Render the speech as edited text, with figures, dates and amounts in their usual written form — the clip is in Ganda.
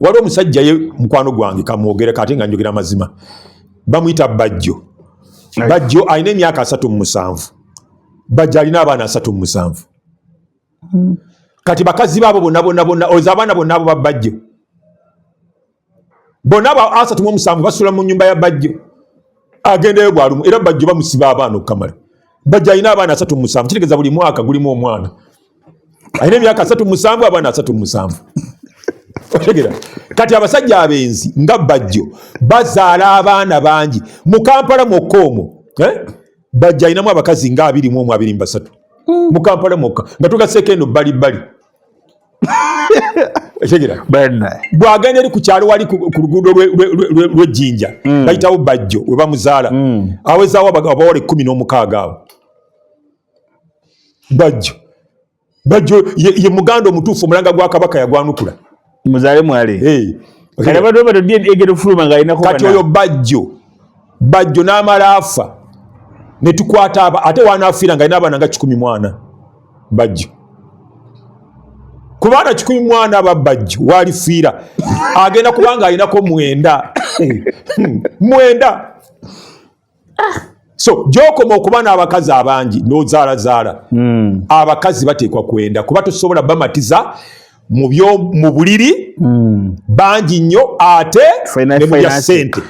Waliwo omusajja, ye mukwano gwange, kamwogere kate nga njogera mazima, bamuyita Bajjo. Bajjo alina emyaka 37. Bajjo alina abaana 37. Kati bakazi baabo bonna bonna bonna, oza abaana bonna abo babajjo bonna abo 37 basula mu nyumba ya Bajjo. Agendayo bwalumu, era Bajjo bamusiba abaana okukamala. Bajjo alina abaana 37, kitegeeza buli mwaka gulimu omwana. Alina emyaka 37, abaana 37. Otegera? Kati abasajja abenzi nga Bajjo bazaala abaana bangi. Mu Kampala mwokka omwo, eh? Bajjo alinamu abakazi nga 21, 23 mu Kampala mwokka, nga tugaseeko eno bbali bbali. Otegera? Bana. Bw'agenda eri ku kyalo wali ku luguudo lw'Ejjinja, bayitawo Bajjo we bamuzaala, awezaawo abawala 16 awo. Bajjo ye muganda omutuufu, omulanga gwa Kabaka yagwanukula. Muzaale mwale. Hey. Kati abantu bato DNA egenda okufuluma ng'alinako Kati bana. oyo Bajjo n'amala afa, ne tukwata aba, ate wanaafiira nga alina abaana nga 140. Bajjo ku baana 140 aba Bajjo walifiira agenda kubanga alinako mwenda mwenda. So gyokoma okuba n'abakazi abangi n'ozaalazaala, abakazi bateekwa kwenda, kuba tosobola bamatiza mu byo mu buliri bangi nnyo, ate Finance- ne mu bya finance. ssente.